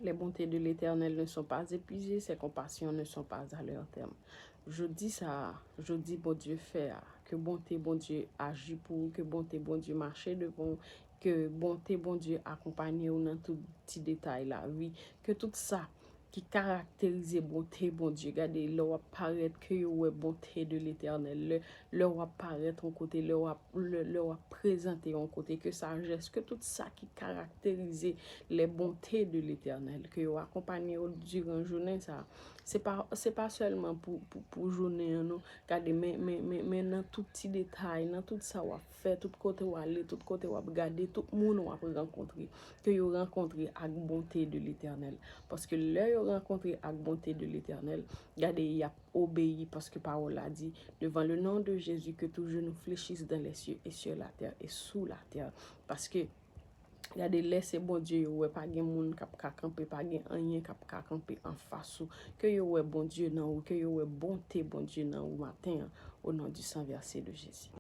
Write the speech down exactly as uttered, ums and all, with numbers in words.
Les bontés de l'Éternel ne sont pas épuisées, ses compassions ne sont pas à leur terme. Jodi sa a, jodi Bondye fè a, ke bonte Bondye aji pou ou, ke bonte Bondye mache devan ou, ke bonte Bondye akonpanye ou nan tout ti detay lavi, ke tout sa ki karakterize bonte Bondye. Gade, lè w ap parèt, ke yo wè bonte de l'Éternel. Lè, lè w ap parèt yon kote, lè w ap, lè, lè w ap prezante yon kote, ke sajès, ke tout sa ki karakterize les bontés de l'Éternel, ke yo akonpanye w diran jounen sa a. Se pa, se pa sèlman pou, pou, pou jounen an, non. Gade, men, men, men, men nan tout ti detay, nan tout sa w ap fè, tout kote w ale, tout kote w ap gade, tout moun w ap rankontre, ke yo rankontre ak bonte de l'Éternel. Paske lè yo rankontre ak bonte de l'Éternel, gade, y ap obeyi, paske pawòl la di, devant le nom de Jésus, que tout genou fléchisse dans les cieux et sur la terre et sous la terre. Paske, gade, lè se Bondye yo wè, pa gen moun k ap ka kanpe, pa gen anyen k ap ka kanpe anfas ou. Ke yo wè Bondye nan ou, ke yo wè bonte Bondye nan ou maten an, au nom du sang versé de Jésus.